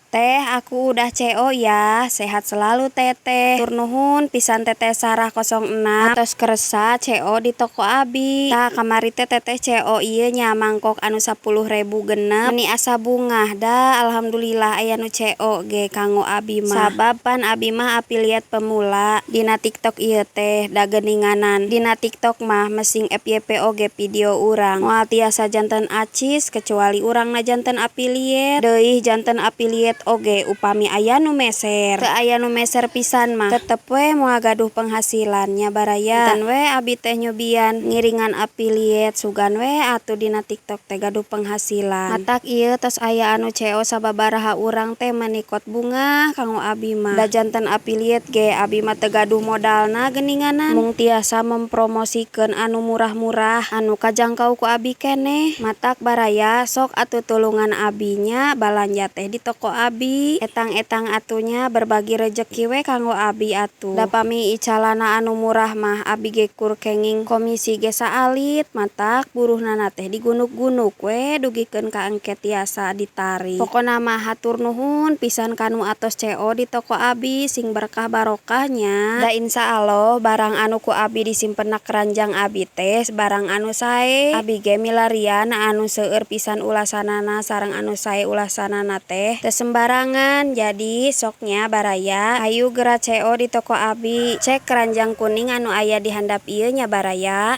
Teh, aku udah CO ya. Sehat selalu, Teteh. Hatur nuhun pisan, Teteh Sarah 06, atos kersa CO di toko abi. Tah, kamari teh Teteh CO ieu nya, mangkok anu 10.000 genep. Meni asa bungah da alhamdulillah aya nu CO ge kanggo abi mah. Sabab pan abi mah affiliate pemula dina TikTok ieu teh, da geuninganan dina TikTok mah mesing FYP oge video urang moal tiasa janten acis kecuali urangna janten affiliate deui. Janten affiliate oge upami aya nu meser. Teu aya nu meser pisan mah tetep we moal gaduh penghasilan nya, baraya. Janten we abi teh nyobian ngiringan affiliate, sugan we atuh dina TikTok teh gaduh penghasilan. Matak ieu tos aya anu CO sababaraha urang teh meuni kot bungah kanggo abi mah. Da janten affiliate ge abi mah teu gaduh modalna geuninganan, mung tiasa mempromosikeun anu murah-murah anu kajangkau ku abi keneh. Matak baraya, sok atuh tulungan abi nya, balanja teh di toko abi. Etang-etang atuh nya, berbagi rejeki we kanggo abi atuh. Da pami icalana anu murah mah abi ge kur kenging komisi ge saalit, matak buruhnana teh digunuk-gunuk we dugikeun ka engke tiasa ditarik. Pokona mah hatur nuhun pisan kanu atos CO di toko abi, sing berkah barokah nya. Da insyaallah barang anu ku abi disimpen na keranjang abi teh barang anu sae. Abi ge milarian anu seueur pisan ulasanana sareng anu sae ulasanana teh, teu sembarangan. Jadi sok nya, baraya, hayu geura CO di toko abi, cek keranjang kuning anu aya di handap ieu nya, baraya.